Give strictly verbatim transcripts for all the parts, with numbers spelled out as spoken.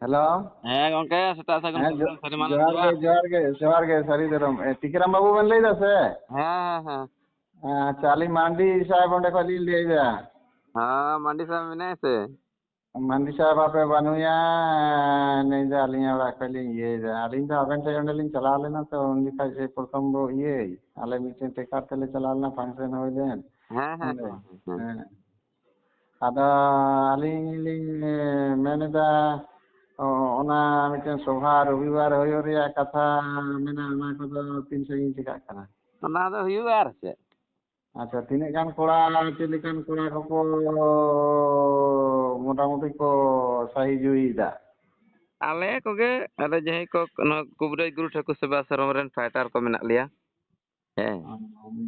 Hello. ᱦᱮᱸ ᱜᱚᱝᱠᱮ, ᱥᱮᱛᱟᱜ ᱥᱟᱹᱜᱩᱱ ᱦᱮᱸ, ᱡᱚ-, ᱥᱟᱹᱨᱤ ᱢᱟᱨᱟᱝ ᱡᱚᱦᱟᱨ ᱜᱮ, ᱡᱚᱦᱟᱨ᱾ ᱡᱚᱦᱟᱨ ᱜᱮ, ᱡᱚᱦᱟᱨ ᱜᱮ, ᱥᱟᱹᱨᱤ ᱫᱷᱚᱨᱚᱢ᱾ ᱮ, ᱴᱤᱠᱟᱹᱨᱟᱢ ᱵᱟᱹᱵᱩ ᱵᱮᱱ ᱞᱟᱹᱭ ᱫᱟ ᱥᱮ? ᱦᱮᱸ, ᱦᱮᱸ, ᱦᱮᱸ᱾ ᱟᱪᱪᱷᱟ, ᱟᱹᱞᱤᱧ ᱢᱟᱱᱰᱤ ᱥᱟᱦᱮᱵᱽ ᱚᱸᱰᱮ ᱠᱷᱚᱡ ᱞᱤᱧ ᱞᱟᱹᱭ ᱫᱟ᱾ ᱦᱮᱸ, ᱢᱟᱱᱰᱤ ᱥᱟᱦᱮᱵᱽ ᱢᱮᱱᱟᱭᱟ ᱥᱮ? ᱢᱟᱱᱰᱤ ᱥᱟᱦᱮᱵᱽ ᱟᱯᱮ ᱵᱟᱹᱱᱩᱭᱟ, ᱱᱤᱭᱟᱹ ᱫᱚ ᱟᱹᱞᱤᱧᱟᱜ ᱚᱲᱟᱜ ᱠᱷᱚᱡ ᱞᱤᱧ ᱤᱭᱟᱹᱭ ᱫᱟ᱾ ᱟᱹᱞᱤᱧ ᱫᱚ ᱟᱵᱮᱱ ᱴᱷᱮᱡ ᱚᱸᱰᱮ ᱞᱤᱧ ᱪᱟᱞᱟᱣ ᱞᱮᱱᱟ ᱛᱚ, ᱩᱱ ᱡᱚᱠᱷᱟᱡ ᱥᱮ ᱯᱨᱚᱛᱷᱚᱢ ᱵᱚ ᱤᱭᱟᱹᱭ, ᱟᱞᱮ ᱢᱤᱫᱴᱮᱱ ᱴᱮᱠᱟᱨ ᱛᱮᱞᱮ ᱪᱟᱞᱟᱣ ᱞᱮᱱᱟ, function ᱦᱩᱭ ᱞᱮᱱ᱾ ᱦᱮᱸ, ᱦᱮᱸ, ᱚᱸᱰᱮ᱾ ᱦᱮᱸ, ᱦᱮᱸ, ᱦᱮᱸ᱾ ᱦᱮᱸ᱾ ᱟᱫᱚ ᱟᱹᱞᱤᱧ ᱞᱤᱧ ᱢᱮᱱ ᱮᱫᱟ, ᱚ, ᱚᱱᱟ ᱢᱤᱫᱴᱮᱱ ᱥᱚᱵᱷᱟ ᱨᱚᱵᱤᱵᱟᱨ ᱦᱩᱭᱩᱜ ᱨᱮᱭᱟᱜ ᱠᱟᱛᱷᱟ ᱢᱮᱱᱟᱜᱼᱟ, ᱚᱱᱟ ᱠᱚᱫᱚ ᱛᱤᱱ ᱥᱟᱺᱜᱤᱧ ᱪᱤᱠᱟᱹᱜ ᱠᱟᱱᱟ? ᱚᱱᱟ ᱫᱚ ᱦᱩᱭᱩᱜᱼᱟ ᱟᱨ ᱪᱮᱫ᱾ ᱟᱪᱪᱷᱟ, ᱛᱤᱱᱟᱹᱜ ᱜᱟᱱ ᱠᱚᱲᱟ, ᱪᱮᱫ ᱞᱮᱠᱟᱱ ᱠᱚᱲᱟ ᱠᱚᱠᱚ ᱢᱚᱴᱟᱢᱩᱴᱤ ᱠᱚ ᱥᱟᱹᱦᱤ ᱡᱩᱦᱤᱭᱮᱫᱟ? ᱟᱞᱮ ᱠᱚᱜᱮ, ᱟᱞᱮ ᱡᱟᱦᱟᱸᱭ ᱠᱚ ᱱᱚᱣᱟ ᱠᱩᱵᱨᱟᱡᱽ ᱜᱩᱨᱩ ᱴᱷᱟᱹᱠᱩᱨ ᱥᱮᱵᱟ ᱟᱥᱨᱚᱢ ᱨᱮᱱ fighter ᱠᱚ ᱢᱮᱱᱟᱜ ᱞᱮᱭᱟ᱾ ᱦᱮᱸ᱾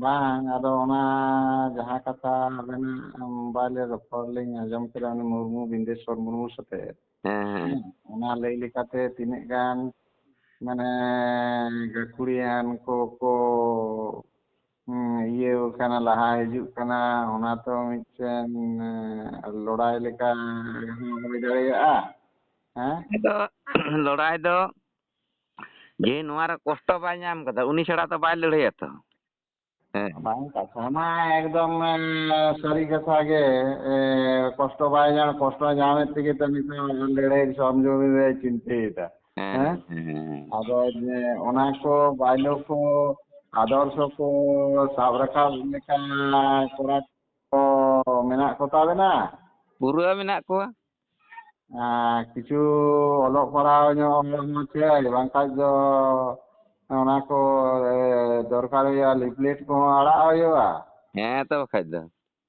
ᱵᱟᱝ, ᱟᱫᱚ ᱚᱱᱟ ᱡᱟᱦᱟᱸ ᱠᱟᱛᱷᱟ ᱟᱵᱮᱱᱟᱜ ᱢᱳᱵᱟᱭᱤᱞ ᱨᱮ ᱨᱚᱯᱚᱲ ᱞᱤᱧ ᱟᱸᱡᱚᱢ ᱠᱮᱫᱟ, ᱩᱱᱤ ᱢᱩᱨᱢᱩ, ᱵᱤᱱᱫᱮᱥᱣᱚᱨ ᱢᱩᱨᱢᱩ ᱥᱟᱛᱮ᱾ ᱦᱮᱸ, ᱦᱮᱸ᱾ ᱦᱮᱸ, ᱚᱱᱟ ᱞᱟᱹᱭ ᱞᱮᱠᱟᱛᱮ ᱛᱤᱱᱟᱹᱜ ᱜᱟᱱ ᱢᱟᱱᱮ ᱜᱟᱹᱠᱷᱩᱲᱤᱭᱟᱱ ᱠᱚ ᱠᱚ, ᱦᱩᱸ, ᱤᱭᱟᱹ ᱠᱟᱱᱟ, ᱞᱟᱦᱟ ᱦᱤᱡᱩᱜ ᱠᱟᱱᱟ, ᱚᱱᱟ ᱛᱚ ᱢᱤᱫᱴᱮᱱ, ᱮ, ᱞᱚᱲᱟᱭ ᱞᱮᱠᱟ ᱦᱚᱸ ᱦᱩᱭ ᱫᱟᱲᱮᱭᱟᱜᱼᱟ᱾ ᱦᱮᱸ? ᱟᱫᱚ ᱞᱚᱲᱟᱭ ᱫᱚ ᱡᱮ ᱱᱚᱣᱟ ᱨᱮ ᱠᱚᱥᱴᱚ ᱵᱟᱭ ᱧᱟᱢ ᱠᱟᱫᱟ, ᱩᱱᱤ ᱪᱷᱟᱲᱟ ᱛᱚ ᱵᱟᱭ ᱞᱟᱹᱲᱦᱟᱹᱭᱟ ᱛᱚ᱾ ᱦᱮᱸ᱾ ᱵᱟᱝ, ᱠᱟᱛᱷᱟ ᱢᱟ ᱮᱠᱫᱚᱢ, ᱮ, ᱥᱟᱹᱨᱤ ᱠᱟᱛᱷᱟ ᱜᱮ, ᱮ, ᱠᱚᱥᱴᱚ ᱵᱟᱭ ᱧᱟᱢ, ᱠᱚᱥᱴᱚ ᱧᱟᱢᱮᱫ ᱛᱮᱜᱮ ᱛᱚ ᱱᱤᱛᱚᱜ ᱞᱟᱹᱲᱦᱟᱹᱭ ᱥᱚᱨᱡᱚᱢᱤᱱ ᱨᱮ ᱪᱤᱱᱛᱟᱹᱭᱮᱫᱟ᱾ ᱦᱮᱸ, ᱦᱮᱸ? ᱦᱮᱸ, ᱦᱮᱸ᱾ ᱟᱫᱚ ᱡᱮ ᱚᱱᱟ ᱠᱚ ᱵᱟᱭᱞᱚ ᱠᱚ, ᱟᱫᱚᱨᱥᱚ ᱠᱚ ᱥᱟᱵ ᱨᱟᱠᱟᱵ ᱞᱮᱠᱟ ᱠᱚᱲᱟ ᱠᱚ ᱢᱮᱱᱟᱜ ᱠᱚ ᱛᱟᱵᱮᱱᱟ? ᱯᱩᱨᱟᱹ ᱢᱮᱱᱟᱜ ᱠᱚᱣᱟ᱾ ᱟᱨ ᱠᱤᱪᱷᱩ ᱚᱞᱚᱜ ᱯᱟᱲᱦᱟᱣ ᱧᱚᱜ ᱦᱚᱲ ᱦᱚᱸ ᱪᱮᱫ, ᱵᱟᱝᱠᱷᱟᱡ ᱫᱚ ᱚᱱᱟ ᱠᱚ, ᱮ, ᱫᱚᱨᱠᱟᱨ ᱦᱩᱭᱩᱜᱼᱟ, leaflet ᱠᱚᱦᱚᱸ ᱟᱲᱟᱜ ᱦᱩᱭᱩᱜᱼᱟ᱾ ᱦᱮᱸ ᱛᱚ ᱵᱟᱠᱷᱟᱡ ᱫᱚ᱾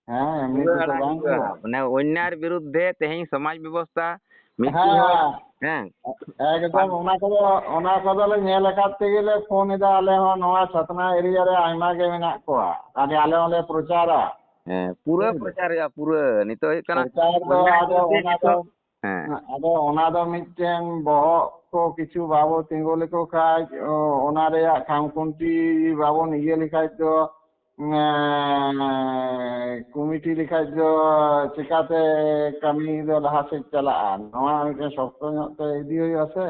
ᱦᱮᱸ, ᱮᱢᱱᱤ ᱯᱩᱨᱟᱹ ᱛᱮᱫᱚ ᱟᱲᱟᱜ ᱵᱟᱝ ᱦᱩᱭᱩᱜᱼᱟ᱾ ᱦᱩᱭᱩᱜᱼᱟ᱾ ᱢᱟᱱᱮ ᱚᱱᱱᱭᱟᱭ ᱵᱤᱨᱩᱫᱽᱫᱷᱮ ᱛᱮᱦᱮᱧ ᱥᱚᱢᱟᱡᱽ ᱵᱮᱵᱚᱥᱛᱷᱟ ᱢᱤᱫᱴᱤᱡ ᱦᱮᱸ, ᱦᱚᱲ, ᱦᱮᱸ᱾ ᱮᱠᱫᱚᱢ, ᱚᱱᱟ ᱠᱚᱫᱚ, ᱚᱱᱟ ᱠᱚᱫᱚ ᱞᱮ ᱧᱮᱞ ᱟᱠᱟᱫ ᱛᱮᱜᱮ ᱞᱮ ᱯᱷᱳᱱ ᱮᱫᱟ᱾ ᱟᱞᱮ ᱦᱚᱸ ᱱᱚᱣᱟ ᱪᱷᱟᱛᱱᱟ area ᱨᱮ ᱟᱭᱢᱟ ᱜᱮ ᱢᱮᱱᱟᱜ ᱠᱚᱣᱟ, ᱟᱞᱮ, ᱟᱞᱮ ᱦᱚᱸᱞᱮ ᱯᱨᱚᱪᱟᱨᱟ᱾ ᱦᱮᱸ, ᱯᱩᱨᱟᱹ ᱵᱩᱡᱷᱟᱹᱣ ᱠᱮᱫᱟ? ᱯᱨᱚᱪᱟᱨ ᱦᱩᱭᱩᱜᱼᱟ, ᱯᱩᱨᱟᱹ᱾ ᱱᱤᱛᱚᱜ ᱦᱩᱭᱩᱜ ᱠᱟᱱᱟ ᱯᱨᱚᱪᱟᱨ ᱫᱚ ᱚᱱᱱᱭᱟᱭ ᱟᱫᱚ ᱵᱤᱨᱩᱫᱽᱫᱷᱮ ᱚᱱᱟ ᱫᱚ, ᱱᱤᱛᱚᱜ, ᱦᱮᱸ᱾ ᱟᱫᱚ ᱚᱱᱟ ᱫᱚ ᱢᱤᱫᱴᱮᱱ ᱵᱚᱦᱚᱜ ᱠᱚ ᱠᱤᱪᱷᱩ ᱵᱟᱵᱚ ᱛᱤᱸᱜᱩ ᱞᱮᱠᱚ ᱠᱷᱟᱡ, ᱚ, ᱚᱱᱟ ᱨᱮᱭᱟᱜ ᱠᱷᱟᱢᱠᱷᱩᱱᱴᱤ ᱵᱟᱵᱚᱱ ᱤᱭᱟᱹ ᱞᱮᱠᱷᱟᱡ ᱫᱚ, ᱮᱸ, ᱠᱚᱢᱤᱴᱤ ᱞᱮᱠᱷᱟᱡ ᱫᱚ ᱪᱤᱠᱟᱛᱮ ᱠᱟᱹᱢᱤ ᱫᱚ ᱞᱟᱦᱟ ᱥᱮᱫ ᱪᱟᱞᱟᱜᱼᱟ? ᱱᱚᱣᱟ ᱢᱤᱫᱴᱮᱱ ᱥᱚᱠᱛᱚ ᱧᱚᱜ ᱛᱮ ᱤᱫᱤ ᱦᱩᱭᱩᱜᱼᱟ ᱥᱮ?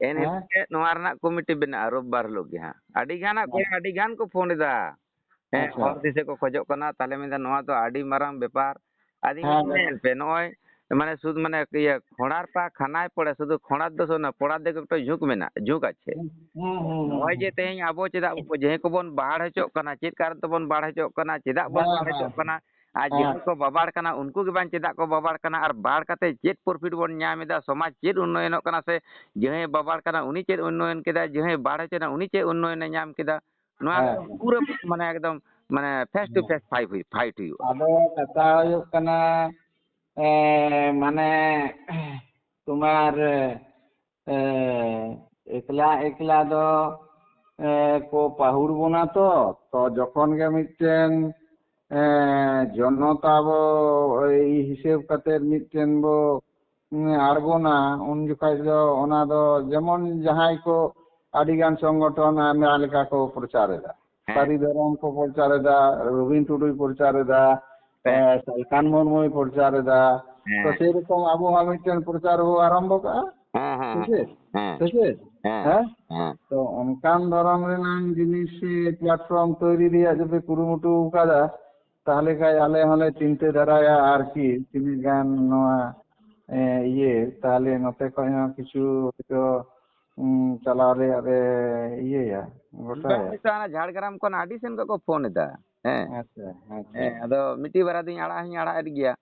ᱮᱱ ᱦᱮᱸ? ᱦᱤᱞᱳᱜ ᱜᱮ ᱱᱚᱣᱟ ᱨᱮᱱᱟᱜ ᱠᱚᱢᱤᱴᱤ ᱵᱮᱱᱟᱜᱼᱟ, ᱨᱳᱵᱵᱟᱨ ᱦᱤᱞᱳᱜ ᱜᱮ ᱦᱟᱸᱜ᱾ ᱟᱹᱰᱤ ᱜᱟᱱ ᱟᱜ ᱠᱚ, ᱦᱮᱸ᱾ ᱟᱹᱰᱤ ᱜᱟᱱ ᱠᱚ ᱯᱷᱳᱱ ᱮᱫᱟ᱾ ᱦᱮᱸ, ᱟᱪᱪᱷᱟ᱾ ᱦᱚᱲ ᱫᱤᱥᱟᱹ ᱠᱚ ᱠᱷᱚᱡᱚᱜ ᱠᱟᱱᱟ, ᱛᱟᱦᱞᱮ ᱢᱮᱱᱫᱟ ᱱᱚᱣᱟ ᱫᱚ ᱟᱹᱰᱤ ᱢᱟᱨᱟᱝ ᱵᱮᱯᱟᱨ᱾ ᱟᱫᱚᱧ ᱦᱮᱸ, ᱢᱮᱱᱫᱟ, ᱦᱮᱸ᱾ ᱧᱮᱞ ᱯᱮ, ᱱᱚᱜᱼᱚᱭ ᱢᱟᱱᱮ ᱥᱩᱫ-, ᱢᱟᱱᱮ ᱤᱭᱟᱹ ᱠᱷᱚᱲᱟᱨ ᱯᱟ ᱠᱷᱟᱱᱟᱭ ᱯᱚᱲᱮ, ᱥᱩᱫᱷᱩ ᱠᱷᱚᱲᱟᱨ ᱫᱚ ᱥᱩᱫᱷᱩ ᱯᱚᱲᱟ ᱫᱮ ᱮᱠᱴᱩ ᱡᱷᱩᱸᱠ ᱢᱮᱱᱟᱜ, ᱡᱷᱩᱸᱠ ᱟᱪᱪᱷᱟ᱾ ᱦᱩᱸ, ᱦᱩᱸ, ᱦᱩᱸ, ᱱᱚᱜᱼᱚᱭ ᱡᱮ ᱦᱩᱸ᱾ ᱛᱮᱦᱮᱧ ᱟᱵᱚ ᱪᱮᱫᱟᱜ ᱵᱚ-, ᱡᱟᱦᱟᱸᱭ ᱠᱚᱵᱚᱱ ᱵᱟᱦᱟᱲ ᱦᱚᱪᱚᱜ ᱠᱟᱱᱟ, ᱪᱮᱫ ᱠᱟᱨᱚᱱ ᱛᱮᱵᱚᱱ ᱵᱟᱦᱟᱲ ᱦᱚᱪᱚᱜ ᱠᱟᱱᱟ, ᱪᱮᱫᱟᱜ ᱵᱚᱱ ᱦᱮᱸ, ᱵᱟᱦᱟᱲ ᱦᱮᱸ, ᱦᱚᱪᱚᱜ ᱠᱟᱱᱟ? ᱟᱨ ᱦᱮᱸ᱾ ᱡᱟᱦᱟᱸᱭ ᱠᱚ ᱵᱟᱵᱟᱲ ᱠᱟᱱᱟ, ᱩᱱᱠᱩ ᱜᱮ ᱵᱟᱝ ᱪᱮᱫᱟᱜ ᱠᱚ ᱵᱟᱵᱟᱲ ᱠᱟᱱᱟ? ᱟᱨ ᱵᱟᱲ ᱠᱟᱛᱮ ᱪᱮᱫ profit ᱵᱚᱱ ᱧᱟᱢ ᱮᱫᱟ? ᱥᱚᱢᱟᱡᱽ ᱪᱮᱫ ᱩᱱᱱᱚᱭᱚᱱᱚᱜ ᱠᱟᱱᱟ? ᱥᱮ ᱡᱟᱦᱟᱸᱭ ᱵᱟᱵᱟᱲ ᱠᱟᱱᱟ, ᱩᱱᱤ ᱪᱮᱫ ᱩᱱᱱᱚᱭᱚᱱ ᱠᱮᱫᱟ? ᱡᱟᱦᱟᱸᱭ ᱵᱟᱲ ᱦᱚᱪᱚᱭᱮᱱᱟ, ᱩᱱᱤ ᱪᱮᱫ ᱩᱱᱱᱚᱭᱚᱱᱮ ᱧᱟᱢ ᱠᱮᱫᱟ? ᱱᱚᱣᱟ ᱦᱮᱸ, ᱦᱮᱸ᱾ ᱯᱩᱨᱟᱹ ᱢᱟᱱᱮ ᱮᱠᱫᱚᱢ ᱢᱟᱱᱮ face to ᱦᱮᱸ᱾ Face fight ᱦᱩᱭ-, fight ᱦᱩᱭᱩᱜᱼᱟ᱾ ᱟᱫᱚ ᱠᱟᱛᱷᱟ ᱦᱩᱭᱩᱜ ᱠᱟᱱᱟ, ᱮ, ᱢᱟᱱᱮ ᱛᱳᱢᱟᱨ, ᱮ, ᱮᱠᱞᱟ ᱮᱠᱞᱟ ᱫᱚ, ᱮ, ᱠᱚ ᱯᱟᱹᱦᱩᱲ ᱵᱚᱱᱟ ᱛᱚ, ᱛᱚ ᱡᱚᱠᱷᱚᱱ ᱜᱮ ᱢᱤᱫᱴᱮᱱ, ᱮ, ᱡᱚᱱᱚᱛᱟ ᱵᱚ ᱮᱭ ᱦᱤᱥᱟᱹᱵ ᱠᱟᱛᱮ ᱢᱤᱫᱴᱮᱱ ᱵᱚ, ᱩᱸ, ᱟᱬᱜᱚᱱᱟ, ᱩᱱ ᱡᱚᱠᱷᱟᱡ ᱫᱚ ᱚᱱᱟ ᱫᱚ ᱡᱮᱢᱚᱱ ᱡᱟᱦᱟᱸᱭ ᱠᱚ ᱟᱹᱰᱤ ᱜᱟᱱ ᱥᱚᱝᱜᱚᱴᱷᱚᱱ ᱟᱭᱢᱟ ᱞᱮᱠᱟ ᱠᱚ ᱯᱨᱚᱪᱟᱨ ᱮᱫᱟ᱾ ᱦᱮᱸ᱾ ᱥᱟᱹᱨᱤ ᱫᱷᱚᱨᱚᱢ ᱠᱚ ᱯᱨᱚᱪᱟᱨ ᱮᱫᱟ, ᱨᱚᱵᱤᱱ ᱴᱩᱰᱩᱭ ᱯᱨᱚᱪᱟᱨ ᱮᱫᱟ, ᱦᱮᱸ᱾ ᱮ, ᱥᱟᱞᱠᱷᱟᱱ ᱢᱩᱨᱢᱩᱭ ᱯᱨᱚᱪᱟᱨ ᱮᱫᱟ᱾ ᱦᱮᱸ, ᱛᱚ ᱦᱮᱸ᱾ ᱥᱮᱨᱚᱠᱚᱢ ᱟᱵᱚ ᱦᱚᱸ ᱢᱤᱫᱴᱮᱱ ᱯᱨᱚᱪᱟᱨ ᱵᱚ ᱟᱨᱟᱢᱵᱷᱚ ᱠᱟᱜᱼᱟ᱾ ᱦᱮᱸ, ᱦᱮᱸ, ᱥᱮ ᱦᱮᱸ, ᱪᱮᱫ? ᱦᱮᱸ᱾ ᱥᱮ ᱪᱮᱫ? ᱦᱮᱸ, ᱦᱮᱸ? ᱦᱮᱸ᱾ ᱛᱚ ᱚᱱᱠᱟᱱ ᱫᱷᱚᱨᱚᱢ ᱨᱮᱱᱟᱝ ᱡᱤᱱᱤᱥ ᱥᱮ platform ᱛᱳᱭᱨᱤ ᱨᱮᱭᱟᱜ ᱡᱩᱫᱤ ᱠᱩᱨᱩᱢᱩᱴᱩ ᱟᱠᱟᱫᱟ, ᱛᱟᱦᱞᱮ ᱠᱷᱟᱡ ᱟᱞᱮ ᱦᱚᱸᱞᱮ ᱪᱤᱱᱛᱟᱹ ᱫᱷᱟᱨᱟᱭᱟ ᱟᱨᱠᱤ ᱛᱤᱱᱟᱹᱜ ᱜᱟᱱ ᱱᱚᱣᱟ, ᱮ, ᱤᱭᱟᱹ, ᱛᱟᱦᱞᱮ ᱱᱚᱛᱮ ᱠᱷᱚᱡ ᱦᱚᱸ ᱠᱤᱪᱷᱩ ᱦᱚᱭᱛᱚ, ᱩᱸ, ᱪᱟᱞᱟᱣ ᱨᱮᱭᱟᱜ ᱞᱮ ᱤᱭᱟᱹᱭᱟ, ᱵᱟᱝ, ᱜᱚᱴᱟᱭᱟ᱾ ᱱᱤᱛᱚᱜ ᱦᱟᱱᱟ ᱡᱷᱟᱲᱜᱨᱟᱢ ᱠᱷᱚᱱ ᱟᱹᱰᱤ ᱥᱮᱱ ᱠᱷᱚᱡ ᱠᱚ ᱯᱷᱳᱱ ᱮᱫᱟ᱾ ᱦᱮᱸ᱾ ᱟᱪᱪᱷᱟ, ᱟᱪᱪᱷᱟ᱾ ᱦᱮᱸ, ᱟᱫᱚ ᱢᱤᱫᱴᱤᱡ ᱵᱟᱨᱭᱟ ᱫᱚᱧ ᱟᱲᱟᱜ ᱦᱚᱧ ᱟᱲᱟᱜ ᱮᱫ ᱜᱮᱭᱟ᱾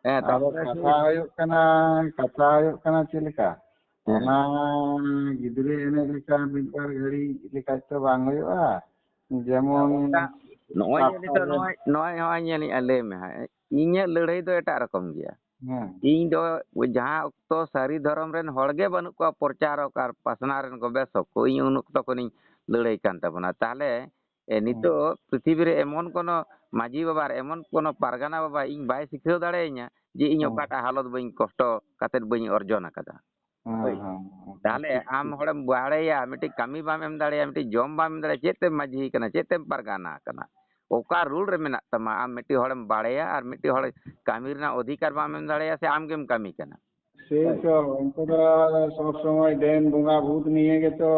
ᱦᱮᱸ, ᱟᱫᱚ ᱛᱟᱨᱯᱚᱨᱮ ᱠᱟᱛᱷᱟ ᱥᱮ ᱦᱩᱭᱩᱜ ᱠᱟᱱᱟ, ᱠᱟᱛᱷᱟ ᱦᱩᱭᱩᱜ ᱠᱟᱱᱟ ᱪᱮᱫ ᱞᱮᱠᱟ? ᱦᱮᱸ᱾ ᱚᱱᱟ ᱜᱤᱫᱽᱨᱟᱹ ᱮᱱᱮᱡ ᱞᱮᱠᱟ ᱢᱤᱫ ᱵᱟᱨ ᱜᱷᱟᱹᱲᱤᱡ ᱞᱮᱠᱷᱟᱡ ᱛᱚ ᱵᱟᱝ ᱦᱩᱭᱩᱜᱼᱟ᱾ ᱡᱮᱢᱚᱱ ᱚᱱᱠᱟ, ᱱᱚᱜᱼᱚᱭ ᱡᱮ ᱯᱟᱛᱟ ᱱᱤᱛᱚᱜ ᱨᱮ ᱱᱚᱜᱼᱚᱭ, ᱱᱚᱜᱼᱚᱭ, ᱱᱚᱜᱼᱚᱭ ᱧᱮᱞᱮᱜᱼᱟ, ᱞᱟᱹᱭ ᱢᱮ ᱦᱟᱸᱜ, ᱤᱧᱟᱹᱜ ᱞᱟᱹᱲᱦᱟᱹᱭ ᱫᱚ ᱮᱴᱟᱜ ᱨᱚᱠᱚᱢ ᱜᱮᱭᱟ᱾ ᱦᱮᱸ᱾ ᱤᱧ ᱫᱚ ᱡᱟᱦᱟᱸ ᱚᱠᱛᱚ ᱥᱟᱹᱨᱤ ᱫᱷᱚᱨᱚᱢ ᱨᱮᱱ ᱦᱚᱲ ᱜᱮ ᱵᱟᱹᱱᱩᱜ ᱠᱚᱣᱟ, ᱯᱨᱚᱪᱟᱨᱚᱠ ᱟᱨ ᱯᱟᱥᱱᱟᱣ ᱨᱮᱱ ᱜᱚᱵᱮᱥᱚᱠ ᱠᱚ, ᱤᱧ ᱩᱱ ᱚᱠᱛᱚ ᱠᱷᱚᱱᱤᱧ ᱞᱟᱹᱲᱦᱟᱹᱭ ᱠᱟᱱ ᱛᱟᱵᱚᱱᱟ᱾ ᱛᱟᱦᱞᱮ, ᱮ, ᱦᱮᱸ᱾ ᱱᱤᱛᱚᱜ ᱯᱨᱤᱛᱷᱤᱵᱤ ᱨᱮ ᱮᱢᱚᱱ ᱠᱳᱱᱳ ᱢᱟᱹᱡᱷᱤ ᱵᱟᱵᱟ ᱟᱨ ᱮᱢᱚᱱ ᱠᱳᱱᱳ ᱯᱟᱨᱜᱟᱱᱟ ᱵᱟᱵᱟ ᱤᱧ ᱵᱟᱭ ᱥᱤᱠᱷᱟᱹᱣ ᱫᱟᱲᱮᱭᱟᱹᱧᱟ ᱡᱮ ᱤᱧ ᱦᱮᱸ᱾ ᱚᱠᱟᱴᱟᱜ ᱦᱟᱞᱚᱛ ᱵᱟᱹᱧ ᱠᱚᱥᱴᱚ ᱠᱟᱛᱮᱫ ᱵᱟᱹᱧ ᱚᱨᱡᱚᱱ ᱟᱠᱟᱫᱟ᱾ ᱦᱮᱸ, ᱦᱳᱭ᱾ ᱦᱮᱸ, ᱦᱮᱸ, ᱛᱟᱦᱞᱮ ᱴᱷᱤᱠ, ᱟᱢ ᱴᱷᱤᱠ᱾ ᱦᱚᱲᱮᱢ ᱵᱟᱲᱟᱭᱟ, ᱢᱤᱫᱴᱤᱡ ᱠᱟᱹᱢᱤ ᱵᱟᱢ ᱮᱢ ᱫᱟᱲᱮᱭᱟᱜᱼᱟ, ᱢᱤᱫᱴᱤᱡ ᱡᱚᱢ ᱵᱟᱢ ᱮᱢ ᱫᱟᱲᱮᱭᱟᱜᱼᱟ, ᱪᱮᱫ ᱛᱮᱢ ᱢᱟᱹᱡᱷᱤ ᱠᱟᱱᱟ, ᱪᱮᱫ ᱛᱮᱢ ᱯᱟᱨᱜᱟᱱᱟ ᱠᱟᱱᱟ? ᱚᱠᱟ ᱨᱩᱞ ᱨᱮ ᱢᱮᱱᱟᱜ ᱛᱟᱢᱟ? ᱟᱢ ᱢᱤᱫᱴᱤᱡ ᱦᱚᱲᱮᱢ ᱵᱟᱲᱟᱭᱟ ᱟᱨ ᱢᱤᱫᱴᱤᱡ ᱦᱚᱲ ᱠᱟᱹᱢᱤ ᱨᱮᱱᱟᱜ ᱚᱫᱷᱤᱠᱟᱨ ᱵᱟᱢ ᱮᱢ ᱫᱟᱲᱮᱭᱟᱭᱟ, ᱥᱮ ᱟᱢ ᱜᱮᱢ ᱠᱟᱹᱢᱤ ᱠᱟᱱᱟ? ᱥᱮᱭ ᱛᱚ, ᱩᱱᱠᱩ ᱫᱚ ᱥᱚᱵ ᱥᱚᱢᱚᱭ ᱰᱟᱹᱱ ᱵᱚᱸᱜᱟ ᱵᱷᱩᱛ ᱱᱤᱭᱮ ᱜᱮᱛᱚ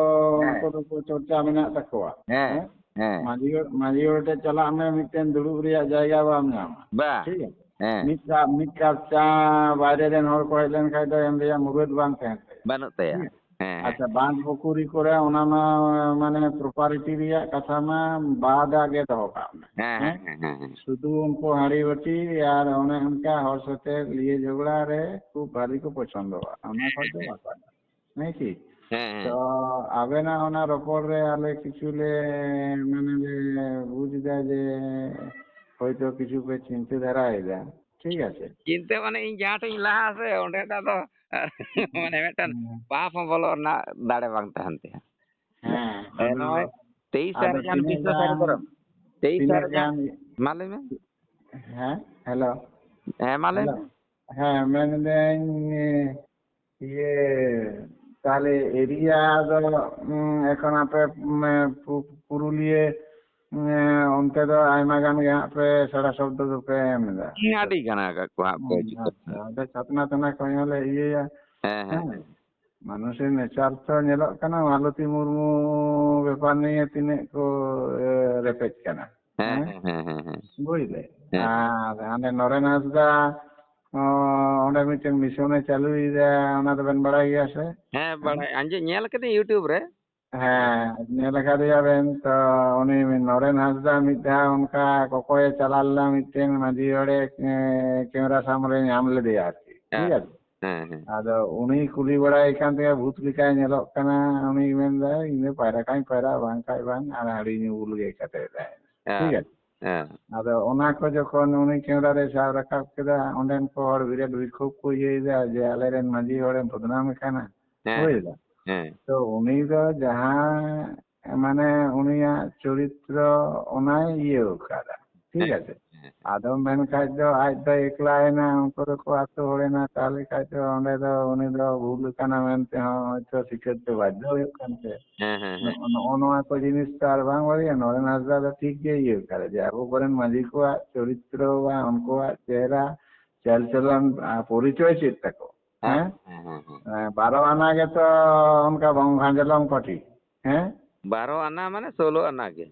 ᱦᱮᱸ᱾ ᱩᱱᱠᱩ ᱫᱚᱠᱚ ᱪᱚᱨᱪᱟ ᱢᱮᱱᱟᱜ ᱛᱟᱠᱚᱣᱟ᱾ ᱦᱮᱸ, ᱦᱮᱸ? ᱦᱮᱸ᱾ ᱢᱟᱹᱡᱷᱤ ᱦᱚᱲ, ᱢᱟᱹᱡᱷᱤ ᱦᱚᱲ ᱴᱷᱮᱱ ᱪᱟᱞᱟᱜ ᱢᱮ, ᱢᱤᱫᱴᱮᱱ ᱫᱩᱲᱩᱵ ᱨᱮᱭᱟᱜ ᱡᱟᱭᱜᱟ ᱵᱟᱢ ᱧᱟᱢᱟ᱾ ᱵᱟ᱾ ᱴᱷᱤᱠ ᱜᱮᱭᱟ? ᱦᱮᱸ᱾ ᱢᱤᱫ ᱠᱟᱯ, ᱢᱤᱫ ᱠᱟᱯ ᱪᱟ ᱵᱟᱭᱨᱮ ᱨᱮᱱ ᱦᱚᱲ ᱠᱚ ᱦᱮᱡ ᱞᱮᱱᱠᱷᱟᱱ ᱫᱚ ᱮᱢ ᱨᱮᱭᱟᱜ ᱢᱩᱨᱟᱹᱫ ᱵᱟᱝ ᱛᱟᱦᱮᱱ ᱛᱟᱭᱟ᱾ ᱵᱟᱹᱱᱩᱜ ᱛᱟᱭᱟ᱾ ᱴᱷᱤᱠ ᱜᱮᱭᱟ? ᱦᱮᱸ, ᱦᱮᱸ᱾ ᱟᱪᱪᱷᱟ, ᱵᱟᱸᱫᱷ ᱯᱩᱠᱷᱩᱨᱤ ᱠᱚᱨᱮ ᱚᱱᱟ ᱢᱟ ᱢᱟᱱᱮ ᱯᱨᱚᱯᱟᱨᱴᱤ ᱨᱮᱭᱟᱜ ᱠᱟᱛᱷᱟ ᱢᱟ ᱵᱟᱫ ᱟᱜᱮ ᱫᱚᱦᱚ ᱠᱟᱜ ᱢᱮ᱾ ᱦᱮᱸ, ᱦᱮᱸ? ᱦᱮᱸ, ᱦᱮᱸ, ᱦᱮᱸ᱾ ᱥᱩᱫᱷᱩ ᱩᱱᱠᱩ ᱦᱟᱹᱲᱤ ᱵᱟᱹᱴᱤ ᱟᱨ ᱚᱱᱮ ᱚᱱᱠᱟ ᱦᱚᱲ ᱥᱟᱛᱮ ᱞᱤᱭᱟᱹ ᱡᱷᱚᱜᱽᱲᱟ ᱨᱮ ᱠᱷᱩᱵ ᱵᱷᱟᱹᱞᱤ ᱠᱚ ᱯᱚᱪᱷᱚᱱᱫᱚᱜᱼᱟ, ᱚᱱᱟ ᱠᱷᱚᱡ ᱫᱚ ᱵᱟᱠᱚ᱾ ᱦᱮᱸ ᱠᱤ? ᱦᱮᱸ, ᱦᱮᱸ᱾ ᱛᱚ ᱟᱵᱮᱱᱟᱜ ᱚᱱᱟ ᱨᱚᱯᱚᱲ ᱨᱮ ᱟᱞᱮ ᱠᱤᱪᱷᱩ ᱞᱮ ᱢᱟᱱᱮ ᱞᱮ ᱵᱩᱡᱽ ᱮᱫᱟ ᱡᱮ ᱦᱚᱭᱛᱳ ᱠᱤᱪᱷᱩ ᱯᱮ ᱪᱤᱱᱛᱟᱹ ᱫᱷᱟᱨᱟᱭᱮᱫᱟ, ᱴᱷᱤᱠ ᱟᱪᱷᱮ? ᱪᱤᱱᱛᱟᱹ ᱢᱟᱱᱮ ᱤᱧ ᱡᱟᱦᱟᱸ ᱴᱷᱮᱱ ᱤᱧ ᱞᱟᱦᱟᱜᱼᱟ ᱥᱮ, ᱚᱸᱰᱮ ᱫᱚ ᱟᱫᱚ ᱢᱟᱱᱮ ᱢᱤᱫᱴᱟᱝ ᱦᱮᱸ᱾ ᱯᱟᱯ ᱦᱚᱸ ᱵᱚᱞᱚᱜ ᱨᱮᱱᱟᱜ ᱫᱟᱲᱮ ᱵᱟᱝ ᱛᱟᱦᱮᱱ ᱛᱟᱭᱟ᱾ ᱦᱮᱸ, ᱦᱮᱸ, ᱟᱫᱚ, ᱱᱚᱜᱼᱚᱭ ᱛᱮᱭᱤᱥ ᱟᱫᱚ ᱛᱟᱹᱨᱤᱠᱷ ᱜᱟᱱ ᱛᱤᱱᱟᱹᱜ ᱵᱤᱥᱥᱚ ᱥᱟᱹᱨᱤ ᱜᱟᱱ, ᱠᱚᱨᱚᱱ᱾ ᱛᱮᱭᱤᱥ ᱛᱤᱱᱟᱹᱜ ᱛᱟᱹᱨᱤᱠᱷ ᱜᱟᱱ, ᱜᱟᱱ? ᱢᱟ ᱞᱟᱹᱭ ᱢᱮ᱾ ᱦᱮᱸ, ᱦᱮᱞᱳ᱾ ᱦᱮᱸ, ᱢᱟ ᱞᱟᱹᱭ ᱦᱮᱞᱳ᱾ ᱢᱮ᱾ ᱦᱮᱸ, ᱢᱮᱱᱫᱟᱹᱧ, ᱤᱭᱟᱹ, ᱛᱟᱦᱞᱮ ᱮᱨᱤᱭᱟ ᱫᱚ, ᱩᱸ, ᱮᱠᱷᱚᱱ ᱟᱯᱮ, ᱩᱸ, ᱯᱩ-, ᱯᱩᱨᱩᱞᱤᱭᱟᱹ, ᱩᱸ, ᱚᱱᱛᱮ ᱫᱚ ᱟᱭᱢᱟ ᱜᱟᱱ ᱜᱮ ᱦᱟᱸᱜ ᱯᱮ ᱥᱟᱲᱟ ᱥᱚᱵᱫᱚ ᱫᱚᱯᱮ ᱮᱢ ᱮᱫᱟ᱾ ᱦᱮᱸ, ᱟᱹᱰᱤ ᱜᱟᱱ ᱟᱠᱟᱫ ᱠᱚᱣᱟ ᱦᱟᱸᱜ ᱠᱚ ᱦᱤᱡᱩᱜ ᱠᱟᱱᱟ᱾ ᱟᱪᱪᱷᱟ, ᱟᱫᱚ ᱪᱷᱟᱛᱱᱟ ᱛᱟᱱᱟ ᱠᱚ ᱦᱚᱸ ᱞᱮ ᱤᱭᱟᱹᱭᱟ᱾ ᱦᱮᱸ, ᱦᱮᱸ, ᱦᱮᱸ᱾ ᱦᱮᱸ᱾ ᱢᱟᱱᱩᱥᱮᱨ ᱱᱮᱪᱟᱨ ᱛᱚ ᱧᱮᱞᱚᱜ ᱠᱟᱱᱟ, ᱢᱟᱞᱚᱛᱤ ᱢᱩᱨᱢᱩ ᱵᱮᱯᱟᱨ ᱱᱤᱭᱮ ᱛᱤᱱᱟᱹᱜ ᱠᱚ, ᱮ, ᱨᱮᱯᱮᱡ ᱠᱟᱱᱟ᱾ ᱦᱮᱸ, ᱦᱮᱸ? ᱦᱮᱸ, ᱦᱮᱸ, ᱦᱮᱸ, ᱦᱮᱸ᱾ ᱵᱩᱡᱽ ᱞᱮ? ᱦᱮᱸ᱾ ᱟᱨ ᱦᱟᱸᱰᱮ ᱱᱚᱨᱮᱱ ᱦᱟᱸᱥᱫᱟ, ᱚ, ᱚᱸᱰᱮ ᱢᱤᱫᱴᱮᱱ ᱢᱤᱥᱚᱱᱮ ᱪᱟᱹᱞᱩᱭᱮᱫᱟ, ᱚᱱᱟ ᱫᱚᱵᱮᱱ ᱵᱟᱲᱟᱭ ᱜᱮᱭᱟ ᱥᱮ? ᱦᱮᱸ, ᱦᱮᱸ? ᱵᱟᱲᱟᱭ, ᱟᱸᱡᱚᱢ, ᱧᱮᱞ ᱠᱟᱹᱫᱟᱹᱧ YouTube ᱨᱮ᱾ ᱦᱮᱸ, ᱧᱮᱞ ᱟᱠᱟᱫᱮᱭᱟ ᱵᱮᱱ ᱛᱚ, ᱩᱱᱤ ᱱᱚᱨᱮᱱ ᱦᱟᱸᱥᱫᱟ ᱢᱤᱫ ᱫᱷᱟᱣ ᱚᱱᱠᱟ ᱠᱚᱠᱚᱭᱮ ᱪᱟᱞᱟᱣ ᱞᱮᱱᱟ, ᱢᱤᱫᱴᱮᱱ ᱢᱟᱹᱡᱷᱤ ᱦᱚᱲᱮ, ᱮ, ᱠᱮᱢᱮᱨᱟ ᱥᱟᱢᱱᱮ ᱨᱮ ᱧᱟᱢ ᱞᱮᱫᱮᱭᱟ ᱟᱨᱠᱤ, ᱴᱷᱤᱠ ᱦᱮᱸ, ᱟᱪᱷᱮ? ᱦᱮᱸ, ᱦᱮᱸ᱾ ᱟᱫᱚ ᱩᱱᱤ ᱠᱩᱞᱤ ᱵᱟᱲᱟᱭᱮ ᱠᱟᱱ ᱛᱟᱭᱟ, ᱵᱷᱩᱛ ᱞᱮᱠᱟᱭ ᱧᱮᱞᱚᱜ ᱠᱟᱱᱟ, ᱩᱱᱤ ᱢᱮᱱᱫᱟᱭ, "ᱤᱧ ᱫᱚ ᱯᱟᱭᱨᱟ ᱠᱷᱟᱱ ᱯᱟᱭᱨᱟ, ᱵᱟᱝ ᱠᱷᱟᱱ ᱵᱟᱝ", ᱟᱨ ᱦᱟᱺᱰᱤ ᱧᱩ ᱵᱩᱞ ᱜᱮ ᱠᱟᱛᱮ ᱛᱟᱦᱮᱸ᱾ ᱦᱮᱸ᱾ ᱴᱷᱤᱠ ᱟᱪᱷᱮ? ᱦᱮᱸ᱾ ᱟᱫᱚ ᱚᱱᱟ ᱠᱚ ᱡᱚᱠᱷᱚᱱ ᱩᱱᱤ ᱠᱮᱢᱮᱨᱟ ᱨᱮ ᱥᱟᱵ ᱨᱟᱠᱟᱵ ᱠᱮᱫᱟ, ᱚᱸᱰᱮᱱ ᱠᱚ ᱦᱚᱲ ᱵᱤᱨᱟᱴ ᱵᱤᱠᱷᱳᱵ ᱠᱚ ᱤᱭᱟᱹᱭᱮᱫᱟ ᱡᱮ, "ᱟᱞᱮᱨᱮᱱ ᱢᱟᱹᱡᱷᱤ ᱦᱚᱲᱮ ᱵᱚᱫᱱᱟᱢᱮ ᱠᱟᱱᱟ", ᱦᱮᱸ, ᱵᱩᱡᱽ ᱫᱟ? ᱦᱮᱸ᱾ ᱛᱚ ᱩᱱᱤ ᱫᱚ ᱡᱟᱦᱟᱸ, ᱢᱟᱱᱮ, ᱩᱱᱤᱭᱟᱜ ᱪᱚᱨᱤᱛᱨᱚ ᱚᱱᱟᱭ ᱤᱭᱟᱹ ᱟᱠᱟᱫᱟ, ᱴᱷᱤᱠ ᱦᱮᱸ᱾ ᱟᱪᱷᱮ? ᱟᱫᱚ ᱢᱮᱱ ᱠᱷᱟᱡ ᱫᱚ ᱟᱡ ᱫᱚ ᱮᱠᱞᱟ ᱮᱱᱟ, ᱩᱱᱠᱩ ᱫᱚᱠᱚ ᱟᱹᱛᱩ ᱦᱚᱲ ᱮᱱᱟ, ᱛᱟᱦᱞᱮ ᱠᱷᱟᱡ ᱫᱚ ᱚᱸᱰᱮ ᱫᱚ ᱩᱱᱤ ᱫᱚ ᱵᱷᱩᱞ ᱟᱠᱟᱱᱟ ᱢᱮᱱᱛᱮ ᱦᱚᱸ ᱦᱚᱭᱛᱚ ᱥᱤᱠᱷᱟᱹᱛ ᱫᱚ ᱵᱟᱫᱽᱫᱷᱚ ᱦᱩᱭᱩᱜ ᱠᱟᱱ ᱛᱟᱭᱟ᱾ ᱦᱮᱸ, ᱦᱮᱸ, ᱦᱮᱸ᱾ ᱱᱚᱜᱼᱚ, ᱱᱚᱜᱼᱚ ᱱᱚᱣᱟ ᱠᱚ ᱡᱤᱱᱤᱥ ᱛᱚ ᱟᱨ ᱵᱟᱝ ᱵᱷᱟᱹᱜᱤᱭᱟ᱾ ᱱᱚᱨᱮᱱ ᱦᱟᱸᱥᱫᱟ ᱫᱚ ᱴᱷᱤᱠ ᱜᱮ ᱤᱭᱟᱹ ᱠᱟᱫᱟ ᱡᱮ ᱟᱵᱚ ᱠᱚᱨᱮᱱ ᱢᱟᱹᱡᱷᱤ ᱠᱚᱣᱟᱜ ᱪᱚᱨᱤᱛᱨᱚ ᱵᱟ ᱩᱱᱠᱩᱣᱟᱜ ᱪᱮᱦᱨᱟ ᱪᱟᱞᱪᱚᱞᱚᱱ, ᱟ, ᱯᱚᱨᱤᱪᱚᱭ ᱪᱮᱫ ᱛᱟᱠᱚ? ᱦᱮᱸ? ᱦᱮᱸ, ᱦᱮᱸ, ᱦᱮᱸ᱾ ᱦᱮᱸ, ᱵᱟᱨᱚ ᱟᱱᱟ ᱜᱮᱛᱚ ᱚᱱᱠᱟ ᱵᱚᱝ ᱜᱷᱟᱸᱡᱚᱞᱚᱝ ᱯᱟᱹᱴᱤ᱾ ᱦᱮᱸ? ᱵᱟᱨᱚ ᱟᱱᱟ ᱢᱟᱱᱮ ᱥᱳᱞᱳ ᱟᱱᱟ ᱜᱮ᱾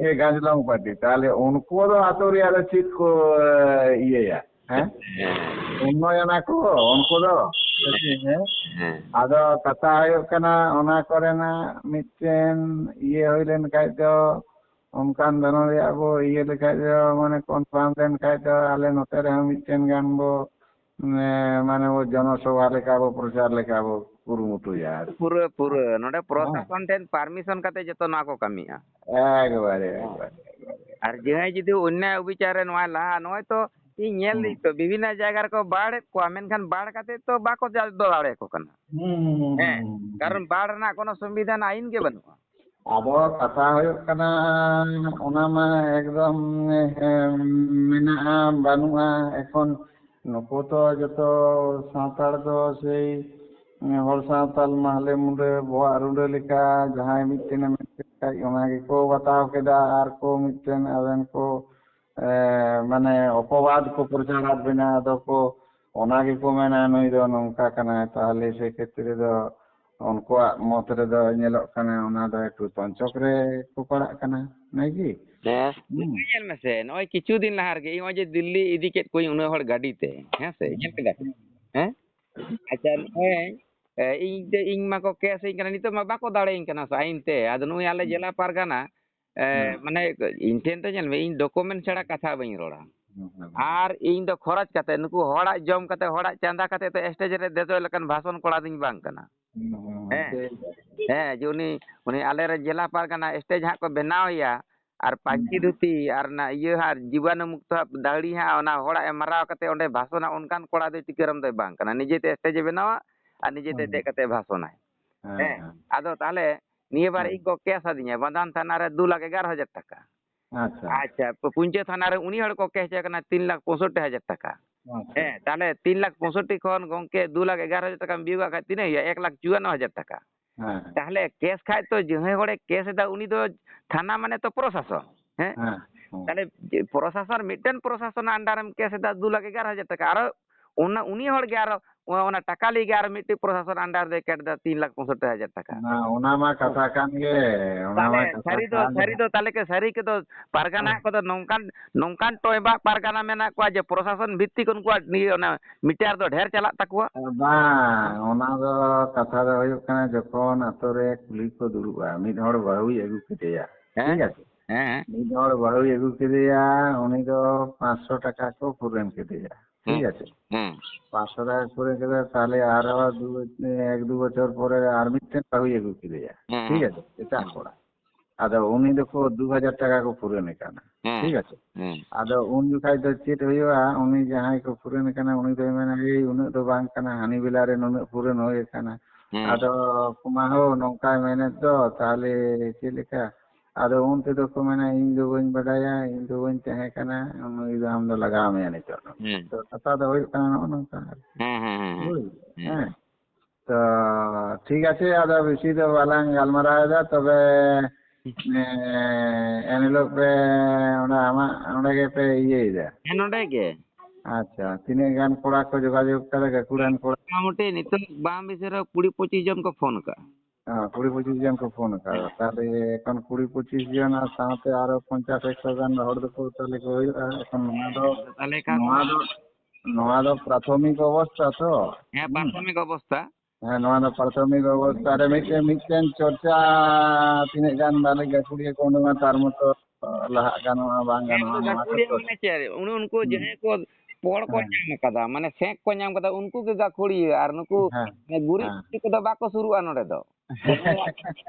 ᱮ, ᱜᱷᱟᱸᱡᱚᱞᱚᱝ ᱯᱟᱹᱴᱤ᱾ ᱛᱟᱦᱞᱮ ᱩᱱᱠᱩ ᱫᱚ ᱟᱹᱛᱩ ᱨᱮᱭᱟᱜ ᱫᱚ ᱪᱮᱫ ᱠᱚ, ᱮ, ᱤᱭᱟᱹᱭᱟ? ᱦᱮᱸ? ᱦᱮᱸ᱾ ᱩᱱᱱᱚᱭᱚᱱᱟ ᱠᱚ ᱩᱱᱠᱩ ᱫᱚ᱾ ᱦᱮᱸ᱾ ᱟᱫᱚ ᱠᱟᱛᱷᱟ ᱦᱩᱭᱩᱜ ᱠᱟᱱᱟ, ᱚᱱᱟ ᱠᱚᱨᱮᱱᱟᱜ ᱢᱤᱫᱴᱮᱱ ᱤᱭᱟᱹ ᱦᱩᱭ ᱞᱮᱱ ᱠᱷᱟᱡ ᱫᱚ, ᱚᱱᱠᱟᱱ ᱫᱷᱚᱨᱚᱱ ᱨᱮᱭᱟᱜ ᱵᱚ ᱤᱭᱟᱹ ᱞᱮᱠᱷᱟᱡ ᱫᱚ, ᱢᱟᱱᱮ, confirm ᱞᱮᱱ ᱠᱷᱟᱡ ᱫᱚ, ᱟᱞᱮ ᱱᱚᱛᱮ ᱨᱮᱦᱚᱸ ᱢᱤᱫᱴᱮᱱ ᱜᱟᱱ ᱵᱚ, ᱮ, ᱢᱟᱱᱮ, ᱵᱚ ᱡᱚᱱᱚᱥᱚᱵᱷᱟ ᱞᱮᱠᱟ ᱵᱚ, ᱯᱨᱚᱪᱟᱨ ᱞᱮᱠᱟ ᱵᱚ ᱠᱩᱨᱩᱢᱩᱴᱩᱭᱟ ᱟᱨ ᱯᱩᱨᱟᱹ, ᱯᱩᱨᱟᱹ᱾ ᱱᱚᱰᱮ ᱦᱮᱸ᱾ ᱯᱨᱚᱥᱟᱥᱚᱱ ᱴᱷᱮᱱ permission ᱠᱟᱛᱮ ᱡᱚᱛᱚ ᱱᱚᱣᱟ ᱠᱚ ᱠᱟᱹᱢᱤᱜᱼᱟ᱾ ᱮᱠᱵᱟᱨᱮ, ᱦᱮᱸ᱾ ᱮᱠᱵᱟᱨᱮ, ᱮᱠᱵᱟᱨᱮ᱾ ᱟᱨ ᱡᱟᱦᱟᱸᱭ ᱡᱩᱫᱤ ᱚᱱᱱᱭᱟᱭ ᱚᱵᱤᱪᱟᱨ ᱨᱮ ᱱᱚᱣᱟ ᱞᱟᱦᱟ, ᱱᱚᱜᱼᱚᱭ ᱛᱚ ᱤᱧ ᱧᱮᱞ ᱦᱩᱸ᱾ ᱫᱟᱹᱧ ᱛᱚ, ᱵᱤᱵᱷᱤᱱᱱᱚ ᱡᱟᱭᱜᱟ ᱨᱮᱠᱚ ᱵᱟᱲᱮᱫ ᱠᱚᱣᱟ, ᱢᱮᱱᱠᱷᱟᱱ ᱵᱟᱲ ᱠᱟᱛᱮ ᱛᱚ ᱵᱟᱠᱚ ᱪᱟᱥ ᱫᱚ ᱫᱟᱲᱮᱭᱟᱠᱚ ᱠᱟᱱᱟ᱾ ᱦᱩᱸ, ᱦᱩᱸ, ᱦᱩᱸ, ᱦᱮᱸ, ᱦᱩᱸ, ᱦᱩᱸ᱾ ᱠᱟᱨᱚᱱ ᱵᱟᱲ ᱨᱮᱱᱟᱜ ᱠᱳᱱᱳ ᱥᱚᱝᱵᱤᱫᱷᱟᱱ ᱟᱭᱤᱱ ᱜᱮ ᱵᱟᱹᱱᱩᱜᱼᱟ᱾ ᱟᱫᱚ ᱠᱟᱛᱷᱟ ᱦᱩᱭᱩᱜ ᱠᱟᱱᱟ, ᱚᱱᱟ ᱢᱟ ᱮᱠᱫᱚᱢ, ᱦᱮᱸ, ᱢᱮᱱᱟᱜᱼᱟ, ᱵᱟᱹᱱᱩᱜᱼᱟ᱾ ᱮᱠᱷᱚᱱ ᱱᱩᱠᱩ ᱛᱚ ᱡᱚᱛᱚ ᱥᱟᱱᱛᱟᱲ ᱫᱚ ᱥᱮᱭ ᱦᱚᱲ ᱥᱟᱶᱛᱟᱞ ᱢᱟᱦᱞᱮ ᱢᱩᱸᱰᱟᱹ ᱵᱚᱦᱟᱜ ᱨᱩᱸᱰᱟᱹ ᱞᱮᱠᱟ, ᱡᱟᱦᱟᱸᱭ ᱢᱤᱫᱴᱮᱱᱮ ᱢᱮᱱ ᱠᱮᱫ ᱠᱷᱟᱡ ᱚᱱᱟ ᱜᱮᱠᱚ ᱵᱟᱛᱟᱣ ᱠᱮᱫᱟ ᱟᱨ ᱠᱚ ᱢᱤᱫᱴᱮᱱ ᱟᱵᱮᱱ ᱠᱚ, ᱮ, ᱢᱟᱱᱮ ᱚᱯᱚᱵᱟᱫ ᱠᱚ ᱯᱨᱚᱪᱟᱨᱟᱫ ᱵᱮᱱᱟ᱾ ᱟᱫᱚ ᱠᱚ ᱚᱱᱟ ᱜᱮᱠᱚ ᱢᱮᱱᱟ ᱱᱩᱭ ᱫᱚ ᱱᱚᱝᱠᱟ ᱠᱟᱱᱟᱭ, ᱛᱟᱦᱞᱮ ᱥᱮ ᱠᱷᱮᱛᱨᱮ ᱫᱚ ᱩᱱᱠᱩᱣᱟᱜ ᱢᱚᱛ ᱨᱮᱫᱚ ᱧᱮᱞᱚᱜ ᱠᱟᱱᱟ ᱚᱱᱟ ᱫᱚ ᱮᱠᱴᱩ ᱛᱚᱧᱪᱚᱠ ᱨᱮ ᱠᱚ ᱯᱟᱲᱟᱜ ᱠᱟᱱᱟ, ᱱᱟᱭ ᱠᱤ? ᱦᱮᱸ, ᱦᱩᱸ᱾ ᱱᱚᱜᱼᱚᱭ ᱧᱮᱞ ᱢᱮᱥᱮ, ᱱᱚᱜᱼᱚᱭ ᱠᱤᱪᱷᱩ ᱫᱤᱱ ᱞᱟᱦᱟ ᱨᱮᱜᱮ ᱱᱚᱜᱼᱚᱭ ᱡᱮ ᱫᱤᱞᱞᱤ ᱤᱫᱤ ᱠᱮᱫ ᱠᱚᱣᱟᱧ ᱩᱱᱟᱹᱜ ᱦᱚᱲ ᱜᱟᱹᱰᱤ ᱛᱮ, ᱦᱮᱸ ᱥᱮ, ᱧᱮᱞ ᱠᱮᱫᱟ ᱯᱮ? ᱦᱮᱸ? ᱟᱪᱪᱷᱟ, ᱱᱚᱜᱼᱚᱭ, ᱮ, ᱤᱧ ᱛᱮ, ᱤᱧ ᱢᱟᱠᱚ ᱠᱮᱥ ᱤᱧ ᱠᱟᱱᱟ, ᱱᱤᱛᱚᱜ ᱢᱟ ᱵᱟᱠᱚ ᱫᱟᱲᱮᱭᱟᱹᱧ ᱠᱟᱱᱟ ᱥᱮ ᱟᱹᱭᱤᱱ ᱛᱮ᱾ ᱟᱫᱚ ᱱᱩᱭ ᱟᱞᱮ ᱦᱩᱸ᱾ ᱡᱮᱞᱟ ᱯᱟᱨᱜᱟᱱᱟ, ᱮ, ᱦᱩᱸ᱾ ᱢᱟᱱᱮ, ᱤᱧ ᱴᱷᱮᱱ ᱫᱚ ᱧᱮᱞ ᱢᱮ, ᱤᱧ ᱰᱚᱠᱩᱢᱮᱱᱴ ᱪᱷᱟᱲᱟ ᱠᱟᱛᱷᱟ ᱵᱟᱹᱧ ᱨᱚᱲᱟ᱾ ᱦᱩᱸ, ᱦᱩᱸ, ᱦᱩᱸ᱾ ᱟᱨ ᱤᱧ ᱫᱚ ᱠᱷᱚᱨᱚᱪ ᱠᱟᱛᱮ, ᱱᱩᱠᱩ ᱦᱚᱲᱟᱜ ᱡᱚᱢ ᱠᱟᱛᱮ, ᱦᱚᱲᱟᱜ ᱪᱟᱸᱫᱟ ᱠᱟᱛᱮ ᱫᱚ ᱥᱴᱮᱡ ᱨᱮ ᱫᱮᱡᱚᱜ ᱞᱮᱠᱟᱱ ᱵᱷᱟᱥᱚᱱ ᱠᱚᱲᱟ ᱫᱚᱧ ᱵᱟᱝ ᱠᱟᱱᱟ᱾ ᱦᱩᱸ, ᱦᱩᱸ, ᱦᱩᱸ, ᱦᱮᱸ᱾ ᱴᱷᱤᱠ᱾ ᱦᱮᱸ, ᱡᱮ ᱩᱱᱤ, ᱩᱱᱤ ᱟᱞᱮᱨᱮᱱ ᱡᱮᱞᱟ ᱯᱟᱨᱜᱟᱱᱟ ᱥᱴᱮᱡ ᱦᱟᱸᱜ ᱠᱚ ᱵᱮᱱᱟᱣ ᱮᱭᱟ, ᱟᱨ ᱯᱟᱹᱧᱪᱤ ᱦᱩᱸ᱾ ᱫᱷᱩᱛᱤ ᱟᱨ ᱚᱱᱟ ᱤᱭᱟᱹ ᱦᱟᱸᱜ ᱡᱤᱵᱟᱱᱩ ᱢᱩᱠᱛᱚ ᱦᱟᱸᱜ ᱫᱟᱹᱦᱲᱤ ᱦᱟᱸᱜ ᱚᱱᱟ ᱦᱚᱲᱟᱜ ᱮ ᱢᱟᱨᱟᱣ ᱠᱟᱛᱮ ᱚᱸᱰᱮ ᱵᱷᱟᱥᱚᱱᱟ, ᱚᱱᱠᱟᱱ ᱠᱚᱲᱟ ᱫᱚ ᱪᱤᱠᱟᱹᱨᱮᱢ ᱫᱚᱭ ᱵᱟᱝ ᱠᱟᱱᱟ᱾ ᱱᱤᱡᱮᱛᱮ ᱥᱴᱮᱡ ᱮ ᱵᱮᱱᱟᱣᱟ ᱟᱨ ᱱᱤᱡᱮᱛᱮ ᱦᱩᱸ᱾ ᱫᱮᱡ ᱠᱟᱛᱮ ᱵᱷᱟᱥᱚᱱᱟᱭ᱾ ᱦᱮᱸ, ᱦᱮᱸ, ᱦᱮᱸ᱾ ᱟᱫᱚ ᱛᱟᱦᱞᱮ ᱱᱤᱭᱟᱹ ᱵᱟᱨ ᱦᱮᱸ᱾ ᱤᱧ ᱠᱚ ᱠᱮᱥ ᱟᱹᱫᱤᱧᱟ ᱵᱟᱸᱫᱷᱟᱱ ᱛᱷᱟᱱᱟ ᱨᱮ ᱫᱩ ᱞᱟᱠᱷ ᱮᱜᱟᱨᱚ ᱦᱟᱡᱟᱨ ᱴᱟᱠᱟ᱾ ᱟᱪᱪᱷᱟ᱾ ᱟᱪᱪᱷᱟ, ᱯᱩᱧᱪᱟᱹ ᱛᱷᱟᱱᱟ ᱨᱮ ᱩᱱᱤ ᱦᱚᱲ ᱠᱚ ᱠᱮᱥ ᱦᱚᱪᱚᱭ ᱠᱟᱱᱟ ᱛᱤᱱ ᱞᱟᱠᱷ ᱯᱚᱸᱭᱥᱚᱴᱴᱤ ᱦᱟᱡᱟᱨ ᱴᱟᱠᱟ᱾ ᱟᱪᱪᱷᱟ᱾ ᱦᱮᱸ, ᱛᱟᱦᱞᱮ ᱛᱤᱱ ᱞᱟᱠᱷ ᱯᱚᱸᱭᱥᱚᱴᱴᱤ ᱠᱷᱚᱱ ᱜᱚᱝᱠᱮ ᱫᱩ ᱞᱟᱠᱷ ᱮᱜᱟᱨᱚ ᱦᱟᱡᱟᱨ ᱴᱟᱠᱟᱢ ᱵᱤᱭᱳᱜᱟᱜ ᱠᱷᱟᱡ ᱛᱤᱱᱟᱹᱜ ᱦᱩᱭᱩᱜᱼᱟ? ᱮᱠ ᱞᱟᱠᱷ ᱪᱩᱣᱟᱱᱱᱚ ᱦᱟᱡᱟᱨ ᱴᱟᱠᱟ᱾ ᱦᱮᱸ᱾ ᱛᱟᱦᱞᱮ ᱠᱮᱥ ᱠᱷᱟᱡ ᱛᱚ ᱡᱟᱦᱟᱸᱭ ᱦᱚᱲᱮ ᱠᱮᱥ ᱮᱫᱟ ᱩᱱᱤ ᱫᱚ ᱛᱷᱟᱱᱟ ᱢᱟᱱᱮ ᱛᱚ ᱯᱨᱚᱥᱟᱥᱚᱱ᱾ ᱦᱮᱸ? ᱦᱮᱸ, ᱦᱮᱸ᱾ ᱛᱟᱦᱞᱮ ᱡᱮ ᱯᱨᱚᱥᱟᱥᱚᱱ, ᱢᱤᱫᱴᱮᱱ ᱯᱨᱚᱥᱟᱥᱚᱱ under ᱮᱢ ᱠᱮᱥ ᱮᱫᱟ ᱫᱩ ᱞᱟᱠᱷ ᱮᱜᱟᱨᱚ ᱦᱟᱡᱟᱨ ᱴᱟᱠᱟ, ᱟᱨᱚ ᱚᱱᱟ, ᱩᱱᱤ ᱦᱚᱲ ᱜᱮ ᱟᱨᱚ ᱚᱱᱟ, ᱚᱱᱟ ᱴᱟᱠᱟ ᱞᱟᱹᱜᱤᱫ ᱟᱨᱚ ᱢᱤᱫᱴᱮᱡ ᱯᱨᱚᱥᱟᱥᱚᱱ under ᱨᱮ ᱠᱮᱴ ᱮᱫᱟ ᱛᱤᱱ ᱞᱟᱠᱷ ᱯᱚᱸᱭᱥᱚᱴᱴᱤ ᱦᱟᱡᱟᱨ ᱴᱟᱠᱟ᱾ ᱚᱱᱟ, ᱚᱱᱟ ᱢᱟ ᱠᱟᱛᱷᱟ ᱠᱟᱱ ᱜᱮ, ᱚᱱᱟ ᱛᱟᱦᱞᱮ ᱢᱟ ᱠᱟᱛᱷᱟ ᱥᱟᱹᱨᱤ ᱫᱚ, ᱠᱟᱱ ᱥᱟᱹᱨᱤ ᱜᱮ᱾ ᱫᱚ ᱛᱟᱦᱞᱮ ᱠᱮ ᱥᱟᱹᱨᱤ ᱠᱚᱫᱚ ᱯᱟᱨᱜᱟᱱᱟ ᱦᱮᱸ᱾ ᱠᱚᱫᱚ ᱱᱚᱝᱠᱟᱱ, ᱱᱚᱝᱠᱟᱱ ᱴᱚᱭᱵᱟᱜ ᱯᱟᱨᱜᱟᱱᱟ ᱢᱮᱱᱟᱜ ᱠᱚᱣᱟ ᱡᱮ ᱯᱨᱚᱥᱟᱥᱚᱱ ᱵᱷᱤᱛᱛᱤᱠ ᱩᱱᱠᱩᱣᱟᱜ ᱱᱤᱭᱟᱹ ᱚᱱᱟ ᱢᱤᱴᱟᱨ ᱫᱚ ᱰᱷᱮᱨ ᱪᱟᱞᱟᱜ ᱛᱟᱠᱚᱣᱟ᱾ ᱵᱟᱝ, ᱚᱱᱟ ᱫᱚ ᱠᱟᱛᱷᱟ ᱫᱚ ᱦᱩᱭᱩᱜ ᱠᱟᱱᱟ, ᱡᱚᱠᱷᱚᱱ ᱟᱛᱳ ᱨᱮ ᱠᱩᱞᱦᱤ ᱠᱚ ᱫᱩᱲᱩᱵᱼᱟ, ᱢᱤᱫ ᱦᱚᱲ ᱵᱟᱹᱦᱩᱭ ᱟᱹᱜᱩ ᱠᱮᱫᱮᱭᱟ, ᱦᱮᱸ? ᱴᱷᱤᱠ ᱟᱪᱷᱮ? ᱦᱮᱸ, ᱦᱮᱸ᱾ ᱢᱤᱫ ᱦᱚᱲ ᱵᱟᱹᱦᱩᱭ ᱟᱹᱜᱩ ᱠᱮᱫᱮᱭᱟ, ᱩᱱᱤ ᱫᱚ ᱯᱟᱸᱪᱥᱚ ᱴᱟᱠᱟ ᱠᱚ ᱯᱩᱨᱟᱹᱱ ᱠᱮᱫᱮᱭᱟ, ᱴᱷᱤᱠ ᱦᱩᱸ, ᱟᱪᱷᱮ? ᱦᱩᱸ᱾ ᱯᱟᱸᱪᱥᱚ ᱴᱟᱠᱟ ᱯᱩᱨᱟᱹᱱ ᱠᱮᱫᱮᱭᱟ, ᱛᱟᱦᱞᱮ ᱟᱨᱚ ᱫᱩ, ᱮᱠ ᱫᱩ ᱵᱚᱪᱷᱚᱨ ᱯᱚᱨᱮ ᱟᱨ ᱢᱤᱫᱴᱮᱱ ᱵᱟᱹᱦᱩᱭ ᱟᱹᱜᱩ ᱠᱮᱫᱮᱭᱟ, ᱦᱩᱸ, ᱴᱷᱤᱠ ᱦᱩᱸ, ᱟᱪᱷᱮ? ᱮᱴᱟᱜ ᱦᱩᱸ᱾ ᱠᱚᱲᱟ᱾ ᱟᱫᱚ ᱩᱱᱤ ᱫᱚᱠᱚ ᱫᱩ ᱦᱟᱡᱟᱨ ᱴᱟᱠᱟ ᱠᱚ ᱯᱩᱨᱟᱹᱱ ᱠᱟᱱᱟ, ᱦᱩᱸ, ᱴᱷᱤᱠ ᱟᱪᱷᱮ? ᱦᱩᱸ᱾ ᱟᱫᱚ ᱩᱱ ᱡᱚᱠᱷᱟᱡ ᱫᱚ ᱪᱮᱫ ᱦᱩᱭᱩᱜᱼᱟ? ᱩᱱᱤ ᱡᱟᱦᱟᱸᱭ ᱠᱚ ᱯᱩᱨᱟᱹᱱ ᱠᱟᱱᱟ, ᱩᱱᱤ ᱫᱚᱭ ᱢᱮᱱᱟ, "ᱮᱭ, ᱩᱱᱟᱹᱜ ᱫᱚ ᱵᱟᱝ ᱠᱟᱱᱟ, ᱦᱟᱹᱱᱤ ᱵᱮᱞᱟ ᱨᱮ ᱱᱩᱱᱟᱹᱜ ᱯᱩᱨᱟᱹᱱ ᱦᱩᱭ ᱠᱟᱱᱟ᱾" ᱦᱩᱸ᱾ ᱟᱫᱚ ᱠᱚᱢᱟ ᱦᱳ, ᱱᱚᱝᱠᱟᱭ ᱢᱮᱱᱮᱫ ᱫᱚ, ᱛᱟᱦᱞᱮ ᱪᱮᱫ ᱞᱮᱠᱟ? ᱟᱫᱚ ᱩᱱ ᱛᱮᱫᱚ ᱠᱚ ᱢᱮᱱᱟ, "ᱤᱧ ᱫᱚ ᱵᱟᱹᱧ ᱵᱟᱰᱟᱭᱟ, ᱤᱧ ᱫᱚ ᱵᱟᱹᱧ ᱛᱟᱦᱮᱸ ᱠᱟᱱᱟ, ᱱᱩᱭ ᱫᱚ ᱟᱢ ᱫᱚ ᱞᱟᱜᱟᱣ ᱢᱮᱭᱟ ᱱᱤᱛᱚᱜ ᱫᱚ᱾" ᱦᱩᱸ᱾ ᱛᱚ, ᱠᱟᱛᱷᱟ ᱫᱚ ᱦᱩᱭᱩᱜ ᱠᱟᱱᱟ ᱱᱚᱜᱼᱚ ᱱᱚᱝᱠᱟ ᱟᱨᱠᱤ᱾ ᱦᱩᱸ, ᱦᱩᱸ, ᱦᱩᱸ, ᱦᱩᱸ᱾ ᱵᱩᱡᱽ? ᱦᱩᱸ᱾ ᱦᱮᱸ᱾ ᱛᱚ, ᱴᱷᱤᱠ ᱟᱪᱷᱮ, ᱟᱫᱚ ᱵᱮᱥᱤ ᱫᱚ ᱵᱟᱞᱟᱝ ᱜᱟᱞᱢᱟᱨᱟᱣ ᱮᱫᱟ, ᱛᱚᱵᱮ, ᱮ, ᱮᱱᱦᱤᱞᱳᱜ ᱯᱮ ᱚᱱᱟ ᱟᱢᱟᱜ ᱚᱸᱰᱮ ᱜᱮᱯᱮ ᱤᱭᱟᱹᱭᱮᱫᱟ? ᱦᱮᱸ, ᱱᱚᱸᱰᱮ ᱜᱮ᱾ ᱟᱪᱪᱷᱟ, ᱛᱤᱱᱟᱹᱜ ᱜᱟᱱ ᱠᱚᱲᱟ ᱠᱚ ᱡᱳᱜᱟᱡᱳᱜᱽ ᱠᱟᱫᱟ ᱜᱟᱹᱠᱷᱩᱲᱟᱱ ᱠᱚᱲᱟ? ᱢᱚᱴᱟᱢᱩᱴᱤ ᱱᱤᱛᱚᱜ ᱵᱟᱝ ᱵᱮᱥᱤ ᱨᱮᱦᱚᱸ ᱠᱩᱲᱤ ᱯᱚᱸᱪᱤᱥ ᱡᱚᱱ ᱠᱚ ᱯᱷᱳᱱ ᱟᱠᱟᱫᱼᱟ᱾ ᱦᱮᱸ, ᱠᱩᱲᱤ ᱯᱚᱸᱪᱤᱥ ᱡᱚᱱ ᱠᱚ ᱯᱷᱳᱱ ᱟᱠᱟᱫᱟ᱾ ᱦᱮᱸ᱾ ᱛᱟᱦᱞᱮ ᱮᱠᱷᱚᱱ ᱠᱩᱲᱤ ᱯᱚᱸᱪᱤᱥ ᱡᱚᱱ ᱟᱨ ᱥᱟᱶᱛᱮ ᱟᱨᱚ ᱯᱚᱧᱪᱟᱥ ᱮᱠᱥᱚ ᱜᱟᱱ ᱦᱚᱲ ᱫᱚᱠᱚ ᱛᱟᱦᱞᱮ ᱠᱚ ᱦᱩᱭᱩᱜᱼᱟ᱾ ᱮᱠᱷᱚᱱ ᱱᱚᱣᱟ ᱫᱚ, ᱛᱟᱦᱞᱮ ᱠᱷᱟᱱ ᱱᱚᱣᱟ ᱫᱚ, ᱱᱚᱣᱟ ᱫᱚ ᱯᱨᱟᱛᱷᱚᱢᱤᱠ ᱚᱵᱚᱥᱛᱟ ᱛᱚ᱾ ᱦᱮᱸ, ᱦᱩᱸ᱾ ᱯᱨᱟᱛᱷᱚᱢᱤᱠ ᱚᱵᱚᱥᱛᱟ᱾ ᱦᱮᱸ, ᱱᱚᱣᱟ ᱫᱚ ᱯᱨᱟᱛᱷᱚᱢᱤᱠ ᱚᱵᱚᱥᱛᱟ ᱨᱮ ᱢᱤᱫᱴᱮᱱ, ᱢᱤᱫᱴᱮᱱ ᱪᱚᱨᱪᱟ ᱛᱤᱱᱟᱹᱜ ᱜᱟᱱ ᱵᱷᱟᱞᱮ ᱜᱟᱹᱠᱷᱩᱲᱤᱭᱟᱹ ᱠᱚ ᱩᱰᱩᱝᱟ, ᱛᱟᱨ ᱢᱚᱛᱚ ᱞᱟᱦᱟᱜ ᱜᱟᱱᱚᱜᱼᱟ, ᱵᱟᱝ ᱦᱮᱸ, ᱜᱟᱱᱚᱜᱼᱟ, ᱩᱱᱠᱩ ᱱᱚᱣᱟ ᱠᱚ ᱜᱟᱹᱠᱷᱩᱲᱤᱭᱟᱹ ᱪᱚᱨᱪᱟ᱾ ᱢᱟᱱᱮ ᱪᱮᱫ? ᱩᱱᱤ, ᱩᱱᱠᱩ ᱦᱩᱸ᱾ ᱡᱟᱦᱟᱸᱭ ᱠᱚ ᱯᱚᱲ ᱠᱚ ᱦᱮᱸ᱾ ᱧᱟᱢ ᱟᱠᱟᱫᱟ, ᱢᱟᱱᱮ ᱥᱮᱸᱠ ᱠᱚ ᱧᱟᱢ ᱟᱠᱟᱫᱟ, ᱩᱱᱠᱩ ᱜᱮ ᱜᱟᱹᱠᱷᱩᱲᱤᱭᱟᱹ, ᱟᱨ ᱱᱩᱠᱩ ᱦᱮᱸ, ᱜᱩᱨᱤᱡ ᱦᱮᱸ᱾ ᱠᱚᱫᱚ ᱵᱟᱠᱚ ᱥᱩᱨᱩᱜᱼᱟ ᱱᱚᱰᱮ ᱫᱚ᱾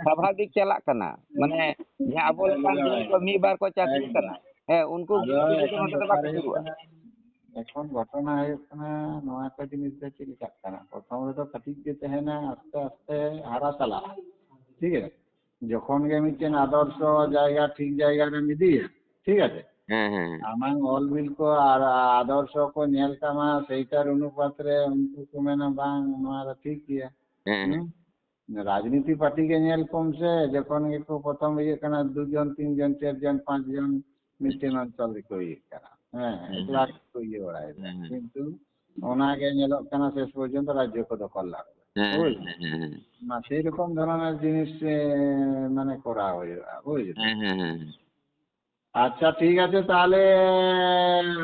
ᱥᱟᱵᱷᱟᱵᱤᱠ ᱪᱟᱞᱟᱜ ᱠᱟᱱᱟ, ᱢᱟᱱᱮ ᱡᱟᱦᱟᱸ ᱟᱵᱚ ᱞᱮᱠᱟᱱ ᱡᱤᱱᱤᱥ ᱠᱚ ᱢᱤᱫ ᱵᱟᱨ ᱠᱚ ᱪᱟᱹᱠᱨᱤ ᱮᱠᱫᱚᱢ᱾ ᱠᱟᱱᱟ, ᱦᱮᱸ, ᱩᱱᱠᱩ ᱟᱫᱚ ᱜᱤᱫᱽᱨᱟᱹ ᱠᱚᱫᱚ ᱮᱠᱷᱚᱱ ᱱᱚᱰᱮ ᱫᱚ ᱠᱟᱛᱷᱟ ᱵᱟᱠᱚ ᱦᱩᱭᱩᱜ ᱥᱩᱨᱩᱜᱼᱟ᱾ ᱠᱟᱱᱟ, ᱮᱠᱷᱚᱱ ᱜᱷᱚᱴᱚᱱᱟ ᱦᱩᱭᱩᱜ ᱠᱟᱱᱟ, ᱱᱚᱣᱟ ᱠᱚ ᱡᱤᱱᱤᱥ ᱫᱚ ᱪᱮᱫ ᱞᱮᱠᱟᱜ ᱠᱟᱱᱟ? ᱯᱨᱚᱛᱷᱚᱢ ᱨᱮᱫᱚ ᱠᱟᱹᱴᱤᱡ ᱜᱮ ᱛᱟᱦᱮᱱᱟ, ᱟᱥᱛᱮ ᱟᱥᱛᱮ ᱦᱟᱨᱟ ᱪᱟᱞᱟᱜᱼᱟ, ᱴᱷᱤᱠ ᱜᱮᱭᱟ? ᱡᱚᱠᱷᱚᱱ ᱜᱮ ᱢᱤᱫᱴᱮᱱ ᱟᱫᱚᱨᱥᱚ ᱡᱟᱭᱜᱟ, ᱴᱷᱤᱠ ᱡᱟᱭᱜᱟ ᱨᱮᱢ ᱤᱫᱤᱭᱟ, ᱴᱷᱤᱠ ᱟᱪᱷᱮ? ᱦᱮᱸ ᱦᱮᱸ ᱟᱢᱟᱝ ᱚᱞ ᱵᱤᱞ ᱠᱚ ᱟᱨ ᱟᱫᱚᱨᱥᱚ ᱠᱚ ᱧᱮᱞ ᱛᱟᱢᱟ, ᱥᱮᱭᱴᱟᱨ ᱚᱱᱩᱯᱟᱛ ᱨᱮ ᱩᱱᱠᱩ ᱠᱚ ᱢᱮᱱᱟ, "ᱵᱟᱝ, ᱱᱚᱣᱟ ᱫᱚ ᱴᱷᱤᱠ ᱜᱮᱭᱟ᱾" ᱦᱮᱸ ᱦᱮᱸ? ᱨᱟᱡᱽᱱᱤᱛᱤ ᱯᱟᱨᱴᱤ ᱜᱮ ᱧᱮᱞ ᱠᱚᱢ ᱥᱮ, ᱡᱚᱠᱷᱚᱱ ᱜᱮᱠᱚ ᱯᱨᱚᱛᱷᱚᱢ ᱤᱭᱟᱹᱜ ᱠᱟᱱᱟ, ᱫᱩ ᱡᱚᱱ, ᱛᱤᱱ ᱡᱚᱱ, ᱪᱟᱨ ᱡᱚᱱ, ᱯᱟᱸᱪ ᱡᱚᱱ ᱢᱤᱫᱴᱮᱱ ᱚᱧᱪᱚᱞ ᱨᱮᱠᱚ ᱤᱭᱟᱹᱜ ᱠᱟᱱᱟ᱾ ᱦᱮᱸ, ᱦᱮᱸ, ᱮᱠᱞᱟ ᱦᱮᱸ᱾ ᱜᱮᱠᱚ ᱤᱭᱟᱹ ᱵᱟᱲᱟᱭᱮᱫᱟ᱾ ᱦᱮᱸ, ᱦᱮᱸ᱾ ᱠᱤᱱᱛᱩ ᱚᱱᱟᱜᱮ ᱧᱮᱞᱚᱜ ᱠᱟᱱᱟ ᱥᱮᱥ ᱯᱚᱨᱡᱚᱱᱛᱚ ᱨᱟᱡᱽᱡᱚ ᱠᱚ ᱫᱚᱠᱷᱚᱞ ᱫᱟᱲᱮᱭᱟᱜᱼᱟ᱾ ᱦᱮᱸ, ᱦᱳᱭ᱾ ᱦᱮᱸ, ᱦᱮᱸ, ᱦᱮᱸ᱾ ᱢᱟ ᱥᱮᱭ ᱨᱚᱠᱚᱢ ᱫᱷᱚᱨᱚᱱᱮᱨ ᱡᱤᱱᱤᱥ, ᱮ, ᱢᱟᱱᱮ ᱠᱚᱨᱟᱣ ᱦᱩᱭᱩᱜᱼᱟ, ᱵᱩᱡᱽ? ᱦᱮᱸ, ᱦᱮᱸ, ᱦᱮᱸ᱾ ᱟᱪᱪᱷᱟ, ᱴᱷᱤᱠ ᱟᱪᱷᱮ, ᱛᱟᱦᱞᱮ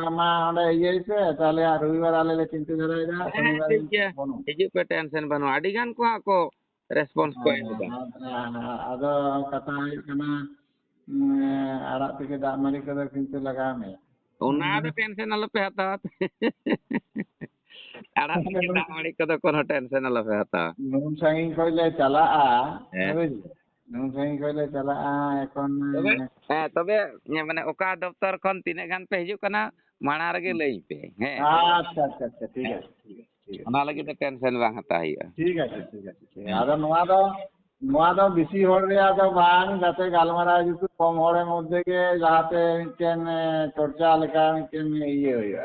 ᱟᱢᱟ ᱚᱸᱰᱮ ᱤᱭᱟᱹᱭ ᱯᱮ, ᱛᱟᱦᱞᱮ ᱦᱟᱸᱜ ᱨᱚᱵᱤᱵᱟᱨ ᱟᱞᱮ ᱞᱮ ᱪᱤᱱᱛᱟᱹ ᱫᱷᱟᱨᱟᱭᱮᱫᱟ, ᱦᱟᱸᱜ ᱦᱮᱸ, ᱥᱚᱱᱤᱵᱟᱨ ᱴᱷᱤᱠ ᱜᱮᱭᱟ᱾ ᱯᱷᱳᱱ ᱟᱢᱟ᱾ ᱦᱤᱡᱩᱜ ᱯᱮ, ᱴᱮᱱᱥᱮᱱ ᱵᱟᱹᱱᱩᱜᱼᱟ᱾ ᱟᱹᱰᱤ ᱜᱟᱱ ᱠᱚ ᱦᱟᱸᱜ ᱠᱚ ᱨᱮᱥᱯᱚᱱᱥ ᱠᱚ ᱮᱢ ᱮᱫᱟ᱾ ᱦᱮᱸ, ᱦᱮᱸ, ᱦᱮᱸ, ᱟᱫᱚ ᱠᱟᱛᱷᱟ ᱦᱩᱭᱩᱜ ᱠᱟᱱᱟ, ᱩᱸ, ᱟᱲᱟᱜ ᱛᱮᱜᱮ ᱫᱟᱜ ᱢᱟᱹᱰᱤ ᱠᱚᱫᱚ ᱠᱤᱱᱛᱩ ᱞᱟᱜᱟᱣ ᱢᱮ᱾ ᱚᱱᱟ ᱫᱚ ᱴᱮᱱᱥᱮᱱ ᱟᱞᱚᱯᱮ ᱦᱟᱛᱟᱣᱟ᱾ ᱟᱲᱟᱜ ᱛᱮᱜᱮ ᱫᱟᱜ ᱢᱟᱹᱰᱤ ᱠᱚᱫᱚ ᱠᱳᱱᱳ ᱴᱮᱱᱥᱮᱱ ᱟᱞᱚᱯᱮ ᱦᱟᱛᱟᱣᱟ᱾ ᱱᱩᱱ ᱥᱟᱺᱜᱤᱧ ᱠᱷᱚᱡ ᱞᱮ ᱪᱟᱞᱟᱜᱼᱟ, ᱦᱮᱸ᱾ ᱵᱩᱡᱽ ᱞᱮ? ᱱᱩᱱ ᱥᱟᱺᱜᱤᱧ ᱠᱷᱚᱡ ᱞᱮ ᱪᱟᱞᱟᱜᱼᱟ ᱮᱠᱷᱚᱱ᱾ ᱛᱚᱵᱮ, ᱦᱮᱸ, ᱛᱚᱵᱮ, ᱢᱟᱱᱮ ᱚᱠᱟ ᱫᱚᱯᱛᱚᱨ ᱠᱷᱚᱱ ᱛᱤᱱᱟᱹᱜ ᱜᱟᱱ ᱯᱮ ᱦᱤᱡᱩᱜ ᱠᱟᱱᱟ, ᱢᱟᱲᱟᱝ ᱨᱮᱜᱮ ᱞᱟᱹᱭ ᱯᱮ᱾ ᱦᱮᱸ᱾ ᱟᱪᱪᱷᱟ, ᱟᱪᱪᱷᱟ, ᱟᱪᱪᱷᱟ, ᱴᱷᱤᱠ ᱟᱪᱷᱮ, ᱴᱷᱤᱠ ᱟᱪᱷᱮ, ᱴᱷᱤᱠ ᱟᱪᱷᱮ᱾ ᱚᱱᱟ ᱞᱟᱹᱜᱤᱫ ᱫᱚ ᱴᱮᱱᱥᱮᱱ ᱵᱟᱝ ᱦᱟᱛᱟᱣ ᱦᱩᱭᱩᱜᱼᱟ᱾ ᱴᱷᱤᱠ ᱟᱪᱷᱮ, ᱴᱷᱤᱠ ᱟᱪᱷᱮ, ᱴᱷᱤᱠ ᱟᱪᱷᱮ᱾ ᱦᱮᱸ᱾ ᱟᱫᱚ ᱱᱚᱣᱟ ᱫᱚ, ᱱᱚᱣᱟ ᱫᱚ ᱵᱮᱥᱤ ᱦᱚᱲ ᱨᱮᱭᱟᱜ ᱫᱚ ᱵᱟᱝ, ᱡᱟᱛᱮ ᱜᱟᱞᱢᱟᱨᱟᱣ ᱡᱩᱛᱩᱜ, ᱠᱚᱢ ᱦᱚᱲ ᱢᱚᱫᱽᱫᱷᱮ ᱜᱮ ᱡᱟᱦᱟᱸᱛᱮ ᱢᱤᱫᱴᱮᱱ, ᱮ, ᱪᱚᱨᱪᱟ ᱞᱮᱠᱟ ᱢᱤᱫᱴᱮᱱ ᱤᱭᱟᱹ ᱦᱩᱭᱩᱜᱼᱟ᱾